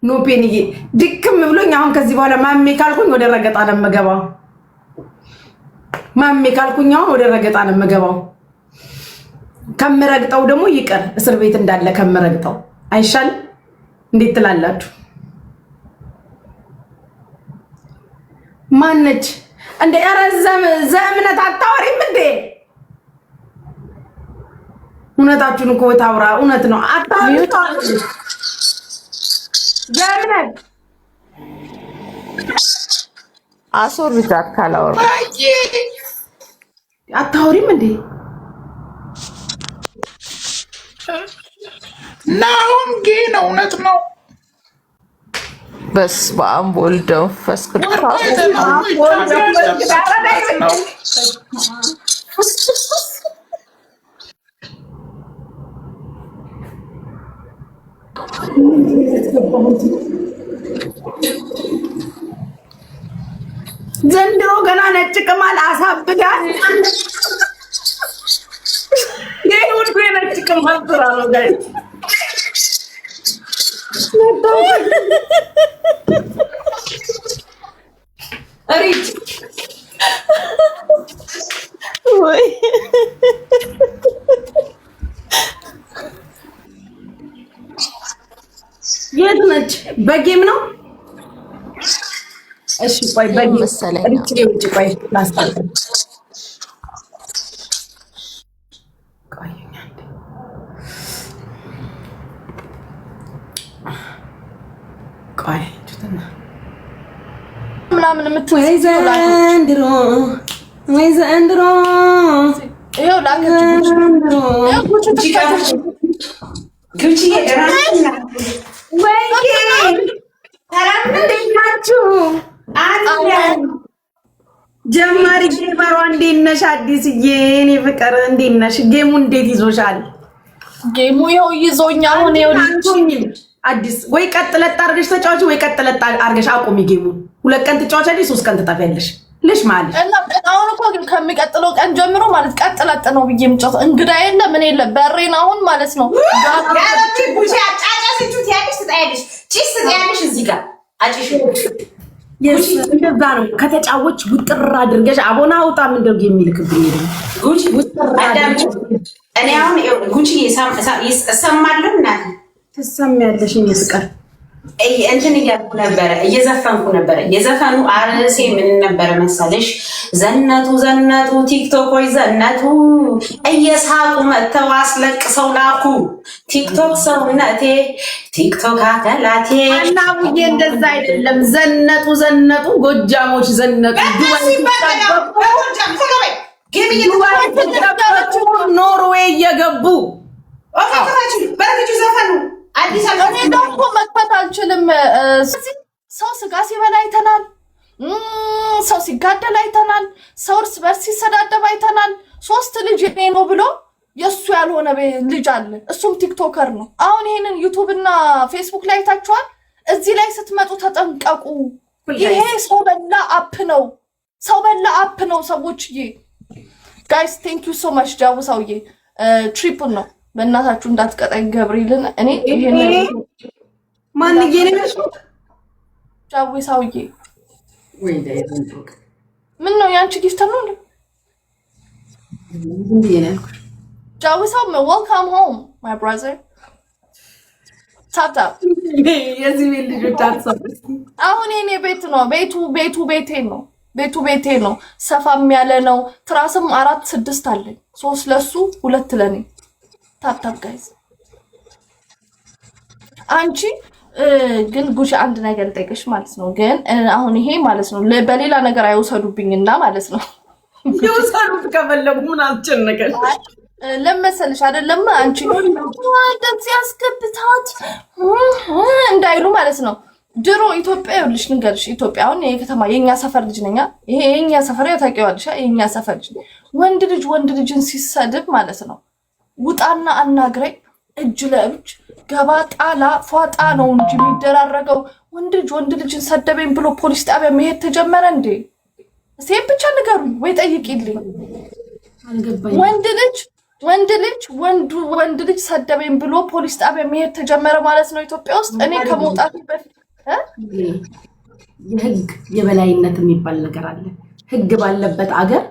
No ፔንዬ፣ ድክም ብሎኝ አሁን ከዚህ በኋላ ማሜ ካልኩኝ ወደ ረገጣ ነው የምገባው። ማሜ ካልኩኝ አሁን ወደ ረገጣ ነው የምገባው። ከምረግጠው ደግሞ ይቅር፣ እስር ቤት እንዳለ ከምረግጠው አይሻልም? እንዴት ትላላችሁ? ማነች እንደ ኧረ ዘእምነት አታወሪም እንዴ? እውነታችሁን እኮ ታውራ፣ እውነት ነው። አታወሪ ዘእምነት። አስወርጃት ካላወራ። አታወሪም እንዴ? ናሆም gay ነው። እውነት ነው። በስመ አብ ወልድ ወመንፈስ ቅዱስ። ነው። ዘንድሮ ገና ነጭ ቅማል አሳብዳል። ይህ ሁሉ የነጭ ቅማል ስራ ነው guys። ሪች። ወይ። የት ነች? በ game ነው። እሺ ቆይ በ game መሰለኝ። ሪች ውጭ፣ ቆይ ላስታርቅ። ቆይ አንዴ። ቆይ ጁትና ምናምን የምትል ወይ ዘንድሮ፣ ወይ ዘንድሮ። ይኸው ላከች። ዘንድሮ። ይኸው ጉቺ ትከፍች። ጉቺዬ ራስና ወይ እንዴት ናችሁ? አለን። ጀማሪ gamer ሯ እንዴት ነሽ? አዲስዬ የኔ ፍቅር እንዴት ነሽ? Game ኡ እንዴት ይዞሻል? Game ኡ ይኸው ይዞኛ አሁን ይኸው። አንቶኝም አዲስ ወይ ቀጥ ለጥ አድርገሽ ተጫዋች ወይ ቀጥ ለጥ አድርገሽ አቁሚ game ኡን። 2 ቀን ትጫወቻለሽ፣ 3 ቀን ትጠፊያለሽ። ልሽ ማለት እና አሁን እኮ ግን ከሚቀጥለው ቀን ጀምሮ ማለት ቀጥ ለጥ ነው ብዬ የምጫወተው። እንግዳ የለ ምን የለ፣ በሬን አሁን ማለት ነው። ያለች ጉቺ አጫጫስቹ ትያለሽ፣ ትጣያለሽ፣ ጭስ ትጣያለሽ። እዚህ ጋር አጭሽ። እንደዛ ነው። ከተጫወች ውጥር አድርገሽ አቦና አውጣ ምንድነው የሚልክብኝ ደግሞ። ጉቺ ውጥር አዳምጪ። አድርገሽ። እኔ አሁን ጉቺ እሰማለሁ እናቴ። ትሰሚያለሽ የኔ ፍቅር። እንትን እያልኩ ነበረ፣ እየዘፈንኩ ነበረ። የዘፈኑ አርዕሴ ምን ነበረ መሰለሽ? ዘነጡ ዘነጡ ቲክቶኮች ዘነጡ፣ እየሳቁ መጥተው አስለቅሰው ላኩ። ቲክቶክ ሰውነቴ፣ ቲክቶክ አከላቴ። አናቡዬ እንደዛ አይደለም። ዘነጡ ዘነጡ ጎጃሞች ዘነጡ። ዱባይ ሲጠበቁ ኖርዌይ እየገቡ። ዘፈኑ አዲስ እኔ ደግሞ መክፈት አልችልም። ሰው ስጋ ሲበላ አይተናል። ሰው ሲጋደል አይተናል። ሰው እርስ በርስ ሲሰዳደብ አይተናል። ሶስት ልጅ የኔ ነው ብሎ የእሱ ያልሆነ ልጅ አለ። እሱም TikToker ነው። አሁን ይሄንን YouTube እና ፌስቡክ ላይ አይታችኋል። እዚህ ላይ ስትመጡ ተጠንቀቁ። ይሄ ሰው በላ app ነው። ሰው በላ app ነው ሰዎችዬ። Guys, thank you so much። ጃቡ ሰውዬ triple ነው። በእናታችሁ እንዳትቀጣኝ ገብርኤልን። እኔ ይሄን ማንዬ ነው ያልሽው? ጃዊ ሰውዬ። ወይ ዘንድሮ። ምን ነው፣ የአንቺ gifter ነው እንዴ? ዝም ብዬ ነው ያልኩሽ። ጃዊ ሰው welcome home, my brother። Tap tap። የዚህ ቤት ልጆች አትሰሙ። አሁን የኔ ቤት ነው። ቤቱ ቤቱ ቤቴ ነው። ቤቱ ቤቴ ነው። ሰፋም ያለ ነው። ትራስም አራት ስድስት አለኝ። ሶስት ለሱ፣ ሁለት ለኔ። Tap tap guys። አንቺ ግን ጉቺ አንድ ነገር ልጠይቅሽ ማለት ነው። ግን አሁን ይሄ ማለት ነው በሌላ ነገር አይውሰዱብኝና ማለት ነው። የውሰዱት ከፈለጉ፣ ምን አስጨነቀሽ? ለመሰልሽ አይደለም አንቺ እንደዚህ ያስገብታት እንዳይሉ ማለት ነው። ድሮ ኢትዮጵያ፣ ይኸውልሽ ልንገርሽ፣ ኢትዮጵያ አሁን የከተማ የኛ ሰፈር ልጅ ነኛ። ይሄ የኛ ሰፈር ያው ታውቂዋለሽ፣ የኛ ሰፈር ልጅ ወንድ ልጅ ወንድ ልጅን ሲሰድብ ማለት ነው ውጣና አናግረኝ፣ እጅ ለእጅ ገባ ጣላ ፏጣ ነው እንጂ የሚደራረገው። ወንድ ልጅ ወንድ ልጅን ሰደበኝ ብሎ ፖሊስ ጣቢያ መሄድ ተጀመረ እንዴ? ሴት ብቻ ንገሩኝ ወይ ጠይቂልኝ። አልገባኝም። ወንድ ልጅ ወንድ ልጅ ወንዱ ወንድ ልጅ ሰደበኝ ብሎ ፖሊስ ጣቢያ መሄድ ተጀመረ ማለት ነው ኢትዮጵያ ውስጥ። እኔ ከመውጣቴ በፊት እ? የህግ የበላይነት የሚባል ነገር አለ። ህግ ባለበት አገር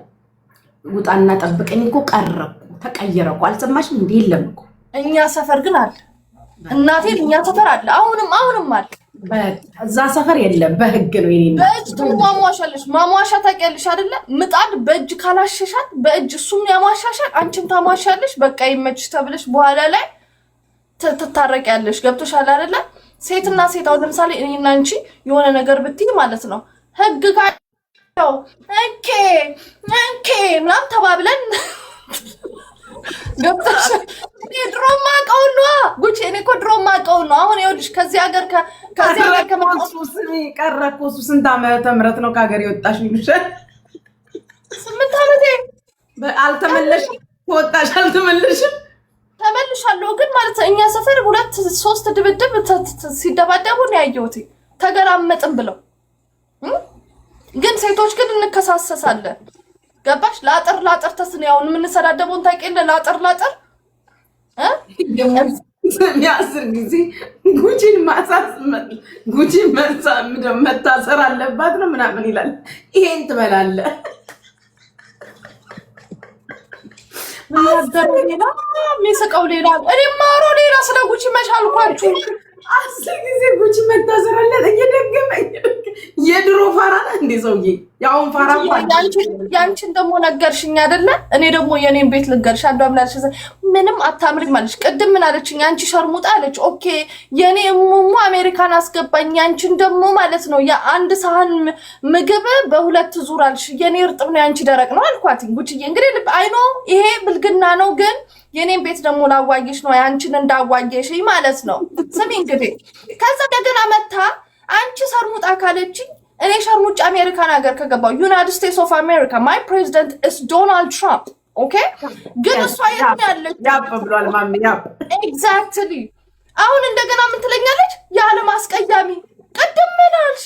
ውጣና ጠብቀኝ እኮ ቀረ እኮ፣ ተቀየረ እኮ። አልሰማሽም እንዴ? የለም እኮ። እኛ ሰፈር ግን አለ። እናቴን እኛ ሰፈር አለ። አሁንም አሁንም አለ። እዛ ሰፈር የለም። በህግ ነው የኔ እናት። በእጅ ትሟሟሻለሽ። ማሟሻ ታውቂያለሽ አይደለ? ምጣድ በእጅ ካላሸሻት በእጅ እሱም ያሟሻሻል፣ አንቺም ታሟሻለሽ። በቃ ይመችሽ ተብለሽ በኋላ ላይ ትታረቂያለሽ። ገብቶሻል አይደለ? ሴትና ሴት አሁን ለምሳሌ እኔና አንቺ የሆነ ነገር ብትይ ማለት ነው ህግ ካለው okay okay ምናምን ተባብለን፣ ገብቶሻል። እኔ ድሮ ማውቀው ነዋ ጉቺ። እኔ እኮ ድሮ ማውቀው ነው። አሁን ይኸውልሽ ከዚህ ሀገር ከመጣሁ እሱ ስሚ፣ ቀረ እኮ እሱ። ስንት ዓመተ ምህረት ነው ከሀገር የወጣሽ ይሉሻል። 8 ዓመቴ። አልተመለሽም? ከወጣሽ አልተመለሽም? ተመልሻለሁ። ግን ማለት እኛ ሰፈር ሁለት ሶስት ድብድብ ሲደባደቡ ነው ያየሁት። ተገራመጥን ብለው ግን ሴቶች ግን እንከሳሰሳለን። ገባሽ? ለአጥር ለአጥር ተስን ያውን የምንሰዳደበውን ታውቂ የለ፣ ለአጥር ለአጥር እ? 10 ጊዜ ጉቺን ማሳስ ጉቺን መታሰር አለባት ነው ምናምን ይላል። ይሄን ትበላለህ። የሚናገረው ሌላ፣ የሚስቀው ሌላ፣ እኔ የማወራው ሌላ። ስለ ጉቺ መቻልኳችሁ። 10 ጊዜ ጉቺ መታሰር አለ እየደገመ እየደገመ። የድሮ ፋራ ነህ እንዴ ሰውዬ? የአሁን ፋራ እኮ አለ። ያንቺን ደግሞ ነገርሽኝ አይደለ? እኔ ደግሞ የኔን ቤት ልንገርሽ። አንዷ ምን አለች? ምንም አታምሪም አለች። ቅድም ምን አለችኝ? አንቺ ሸርሙጣ አለች። Okay፣ የኔ እሙሙ አሜሪካን አስገባኝ። ያንቺን ደግሞ ማለት ነው የአንድ ሳህን ምግብ በሁለት ዙር አልሽ። የኔ እርጥብ ነው ያንቺ ደረቅ ነው አልኳትኝ። ጉቺዬ እንግዲህ ልብ አይኖ ይሄ ብልግና ነው፣ ግን የኔን ቤት ደግሞ ላዋየሽ ነው፣ ያንቺን እንዳዋየሽ ማለት ነው። ስሚ እንግዲህ፣ ከዛ እንደገና መታ አንቺ ሸርሙጣ ካለችኝ እኔ ሸርሙጭ አሜሪካን ሀገር ከገባው United States of America, my president is Donald Trump, okay። ግን እሷ የት ነው ያለችው? ያፕ ብሏል ማሚ፣ ያፕ። Exactly። አሁን እንደገና ምን ትለኛለች? የዓለም አስቀያሚ። ቅድም ምን አልሽ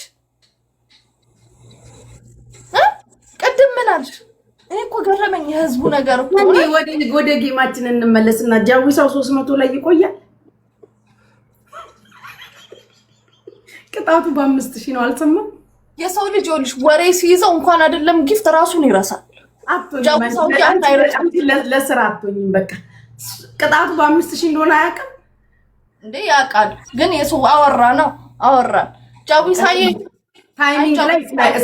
እ? ቅድም ምን አልሽ? እኔ እኮ ገረመኝ የህዝቡ ነገር እኮ። እንዴ፣ ወደ game ኣችን እንመለስና ጃዊሳው 300 ላይ ይቆያል። ቅጣቱ በ5,000 ነው። አልሰማም። የሰው ልጅ ይኸውልሽ ወሬ ሲይዘው እንኳን አይደለም gift ራሱን ይረሳል። አትሆኝም። ጃዊሳው አንቺ ያን አይረሳም። አንቺ ለስራ አትሆኝም። በቃ ቅጣቱ በ5,000 እንደሆነ አያውቅም። እንዴ ያውቃል፣ ግን የሰው አወራ ነው አወራን። ጃዊሳዬ። Timing ላይ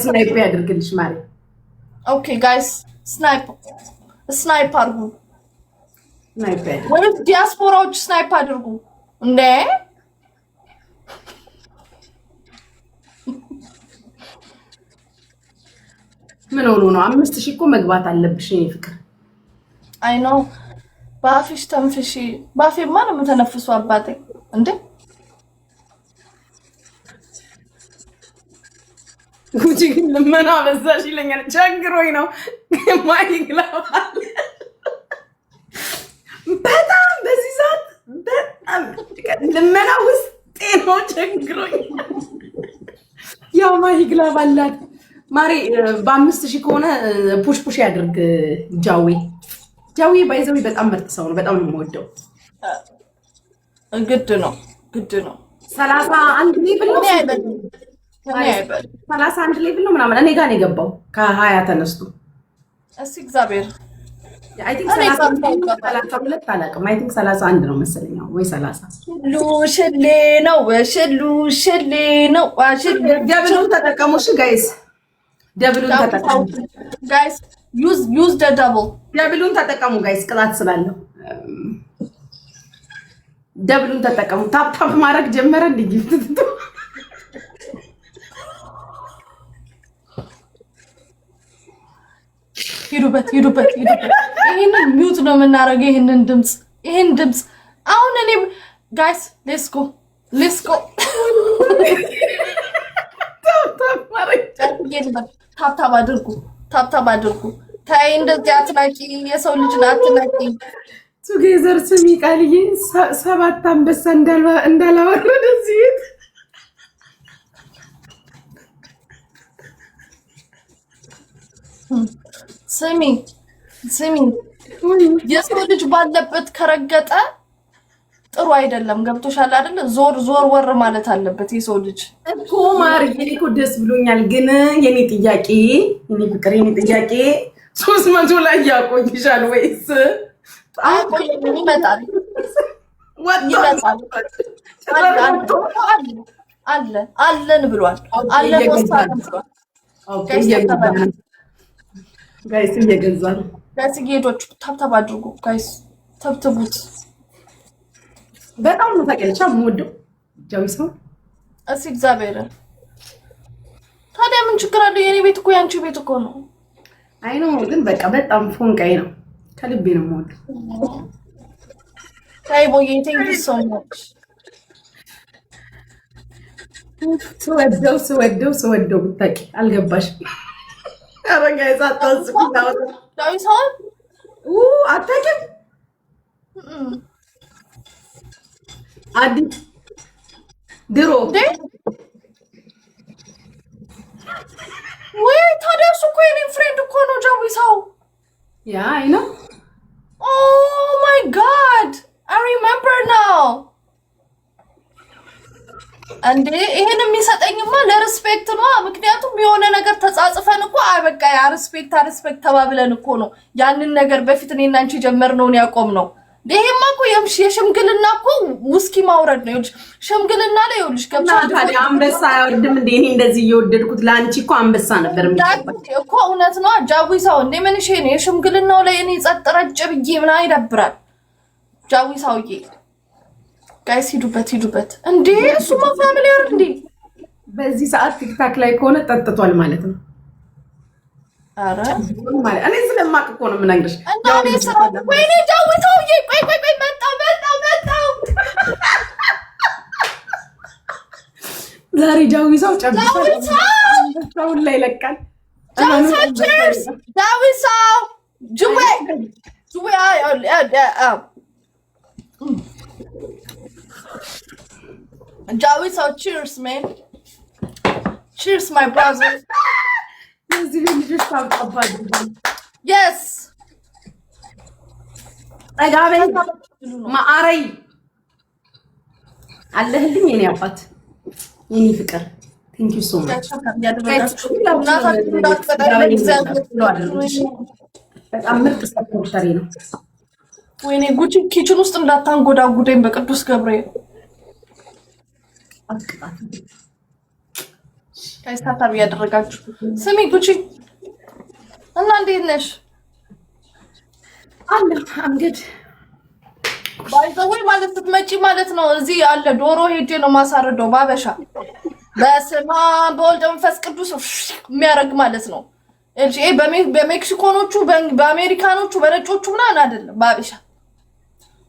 snipe ያድርግልሽ ማለት። Okay guys, snipe snipe አድርጉ፣ Snipe ያድርግ። ወይም ዲያስፖራዎች snipe አድርጉ። እንዴ። ምን ሆኖ ነው? 5,000 እኮ መግባት አለብሽ የኔ ፍቅር። I know። በአፍሽ ተንፍሺ። በአፌማ ነው የምተነፍሱ አባቴ። እንዴ። ጉቺ ግን ልመና በዛሽ ይለኛል። ቸግሮኝ ነው። ማይግላባል በጣም በዚህ ሰዓት በጣም ልመና ውስጤ ነው። ቸግሮኝ ያው ማይግላብ አላት ማሬ። በ5,000 ከሆነ push push ያድርግ ጃዌ። ጃዌ by the way በጣም ምርጥ ሰው ነው። በጣም ነው የምወደው። ግድ ነው፣ ግድ ነው። 31 level ነው። እኔ አይበልም፣ እኔ አይበልም። 31 level ነው ምናምን እኔ ጋር ነው የገባው ከ20 ተነስቶ። እስኪ እግዚአብሔር I think እኔ 32 አላውቅም። I think 31 ነው መሰለኝ ወይ 30። ሽሉ ሽሌ ነው፣ ሽሉ ሽሌ ነው፣ ሽሉ። Double ኡን ተጠቀሙ እሺ guys፣ Double ኡን ተጠቀሙ። Guys, use the double. Double ኡን ተጠቀሙ guys፣ ቅጣት ስላለው double ኡን ተጠቀሙ። Tap tap ማድረግ ጀመረ እንደ gift ትቶ። ሂዱበት፣ ሂዱበት፣ ሂዱበት። ይህንን mute ነው የምናደርገው። ይህንን ድምፅ፣ ይህን ድምፅ አሁን እኔ guys, let's go, let's go. Tap tap ማድረግ Tap tap አድርጉ፣ tap tap አድርጉ። ተይ እንደዚህ አትናቂ፣ የሰው ልጅን አትናቂ። Together ስሚ ቃልዬ፣ ሰባት አንበሳ እንዳላወረደ እዚህ ቤት። ስሚ ስሚ፣ የሰው ልጅ ባለበት ከረገጠ ጥሩ አይደለም። ገብቶሻል አይደለ? ዞር ዞር ወር ማለት አለበት የሰው ልጅ። እኮ ማርዬ፣ እኔ እኮ ደስ ብሎኛል። ግን የኔ ጥያቄ፣ የኔ ፍቅር፣ የኔ ጥያቄ 300 ላይ ያቆይሻል ወይስ አያቆይም? ይመጣል። ወጥቷል? ይመጣል። አለ አለ አለን ብሏል። አለን ወሳን ብሏል። Okay፣ እየገዛ ነው guys፣ እየገዛ ነው። Guys ጌዶች tap tap አድርጉ guys፣ ተብትቡት። በጣም ነው ታውቂያለሽ፣ የምወደው ጃዊ ሰው። እስኪ እግዚአብሔርን ታዲያ ምን ችግር አለው? የኔ ቤት እኮ የአንቺ ቤት እኮ ነው። አይ ነው፣ ግን በቃ በጣም ፎንቃይ ነው። ከልቤ ነው የምወደው። ታይ ቦዬ፣ thank you so much። ስወደው ስወደው ስወደው ብታውቂ አልገባሽም። ኧረ guys አታስቁኝ። ዳዊ ሰውን አታውቂም? አዲስ ድሮ። እንዴ ወይ ታዲያ እሱ እኮ የኔ friend እኮ ነው ጃዊ ሰው። Yeah, I know. Oh my God, I remember now። እንዴ ይሄን የሚሰጠኝማ ለ respect ነው። ምክንያቱም የሆነ ነገር ተጻጽፈን እኮ አይ በቃ ያ respect respect ተባብለን እኮ ነው ያንን ነገር በፊት እኔና አንቺ የጀመርነውን ያቆም ነው። ይሄማ እኮ የሽምግልና እኮ ውስኪ ማውረድ ነው። ይኸውልሽ ሽምግልና ላይ ይኸውልሽ እና ገብቶሻል። ታዲያ አንበሳ አይወድም እንዴ? እኔ እንደዚህ እየወደድኩት ለአንቺ እኮ አንበሳ ነበር የሚገባኝ። እኮ እውነት ነው። ጃዊ ሰው እንዴ ምን እሺ ነው የሽምግልናው ላይ እኔ ጸጥ ረጭ ብዬ ምናምን ይደብራል። ጃዊ ሰውዬ guys ሂዱበት ሂዱበት። እንዴ እሱማ familiar እንዴ። በዚህ ሰዓት TikTok ላይ ከሆነ ጠጥቷል ማለት ነው። ኧረ ማለት እኔ ስለማቅ እኮ ነው የምነግርሽ። እና እኔ ስራ ወይኔ ጃዊ ሰውዬ ቆይ ቆይ ቆይ መጣው መጣው መጣው። ዛሬ ጃዊ ሰው ጨብሷል። ጃዊ ሰው! አንበሳውን ላይ ይለቃል። ጃዊ ሰው cheers ጃዊ ሰው ጅዌ ጅዌ ጃዊ ሰው cheers man, cheers my brother. የዚህ ቤት ልጆች ታብጣባል። Yes. ጠጋ በይ ማዕረይ አለህልኝ የኔ አባት የኔ ፍቅር፣ thank you so much። እናታችን እንዳትቀጠር እግዚአብሔር። በጣም ምርጥ supporter ኤ ነው። ወይኔ ጉቺ፣ kitchen ውስጥ እንዳታንጎዳጉደኝ በቅዱስ ገብርኤል። አትቅጣት። Guys tap tap እያደረጋችሁ ስሚ ጉቺ፣ እና እንዴት ነሽ? አለ አንገድ። By the way ማለት ስትመጪ ማለት ነው እዚህ አለ ዶሮ ሄጄ ነው ማሳርደው ባበሻ በስመ አብ በወልድ መንፈስ ቅዱስ የሚያደርግ ማለት ነው። ይሄ በሜክሲኮኖቹ በአሜሪካኖቹ በነጮቹ ምናምን አይደለም፣ ባበሻ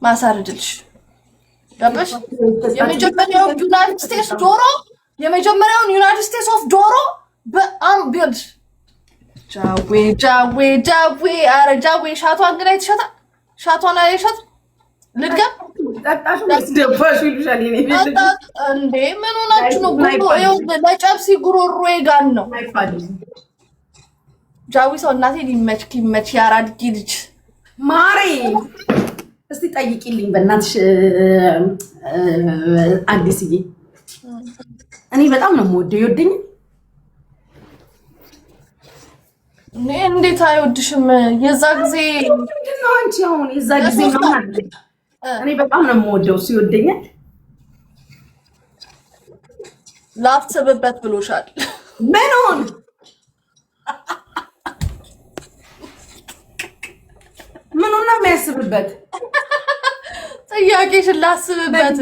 ማሳርድልሽ ገባሽ? የመጀመሪያው United States ዶሮ፣ የመጀመሪያውን United States of ዶሮ በአም ቢልድ ጃዌ ጃዌ ጃዌ ኧረ ጃዌ ሻቷን ግን አይተሻታል? ሻቷን አይሻት ልድገም። ጠጣሽ ወይስ ደፋሽ ይሉሻል። የኔ ቤት ልጆች። እንዴ ምን ሆናችሁ ነው? ጉሮ ይኸውልህ ለጨብሲ ጉሮሮዬ ጋን ነው። ጃዊ ሰው እናቴ ሊመች ይመች የአራድጌ ልጅ። ማሬ እስቲ ጠይቂልኝ በእናትሽ አዲስዬ፣ እኔ በጣም ነው የምወደው። ይወደኛል? እኔ እንዴት አይወድሽም? የዛ ጊዜ ምንድን ነው አንቺ አሁን የዛ ጊዜ ምናምን አለ። እኔ በጣም ነው የምወደው፣ እሱ ይወደኛል። ላፍስብበት ብሎሻል። ምኑን ምኑን ነው የሚያስብበት? ጥያቄሽን ላስብበት።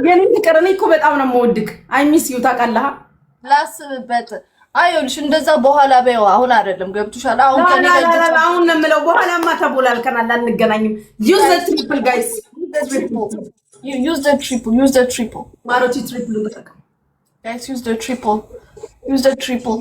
የኔ ፍቅር እኔ እኮ በጣም ነው የምወድክ። I miss you ታውቃለህ። ላስብበት። አይኸውልሽ እንደዛ በኋላ በይው፣ አሁን አይደለም። ገብቶሻል? አሁን ከኔ ጋር ላላላላ አሁን ነው የምለው። በኋላማ ተቦላልከናል፣ አንገናኝም። Use the triple guys። Use the triple, use the triple. ማሮቺ triple ተጠቀም። Guys, use the triple, use the triple.